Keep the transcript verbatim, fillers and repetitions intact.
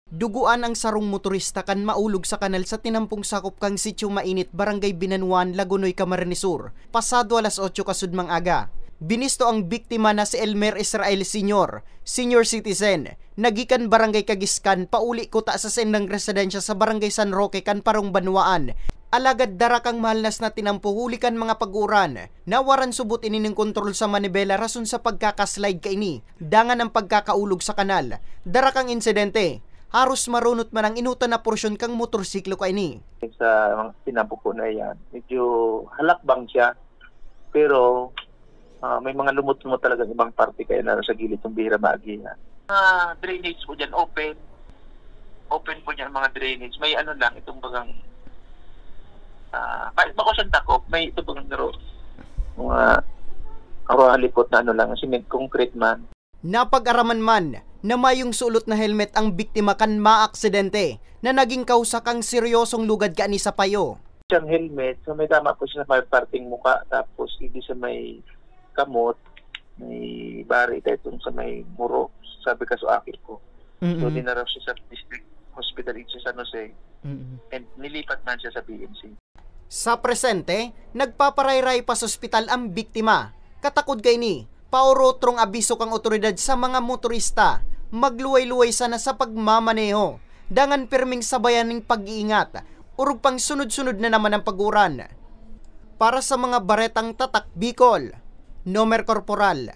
Duguan ang sarong motorista kan maulog sa kanal sa tinampong sakop kan Sitio Mainit, Barangay Binanuan, Lagonoy, Camarines Sur, pasado alas otso kasudmang aga. Binisto ang biktima na si Elmer Israel Senior, senior citizen, na gikan Barangay Kagiskan, pauli kuta sa saindang residensya sa Barangay San Roque kan Parong Banwaan. Alagad dara kang mahalnas na tinampo huli kan mga pag-uuran. Nawaran subot ini nin kontrol sa manibela rason sa pagkakaslide kaini, dangan ang pagkakaulog sa kanal. Dara kang insidente, haros marunot man ang inutan na porsyon kan motorsiklo kaini. Sa mga tinampo po na yan, medyo halakbang siya. Pero ah, may mga lumot-lumot talagang ibang parte kaya na sa gilid ng bihira maagihan. Mga drainage po dyan, open. Open po dyan mga drainage. May ano lang, itong bagang, ah, kahit bako siyang takop, may ito bagang garo. Mga aruha lipot na ano lang, cement concrete man. Napag-araman man na mayong sulot na helmet ang biktima kan maaksidente na naging kausa kang seryosong lugad kaini sa payo. Siyang helmet, so may tama po siya sa may parting muka, tapos hindi sa may kamot, may bari tayo itong sa may muro, sabi ka sa aki ko. So, dinara siya sa district hospital dito sa San Jose, Mm-mm. and nilipat man siya sa B M C. Sa presente, nagpaparayray pa sa ospital ang biktima. Katakod kaini, paorotrong abiso kang otoridad sa mga motorista, magluway-luway sana sa pagmamaneho, dangan pirming sabayan ning pag-iingat, orog pang sunod-sunod na naman ang pag-uran. Para sa mga baretang tatak Bicol, Nomer Corporal,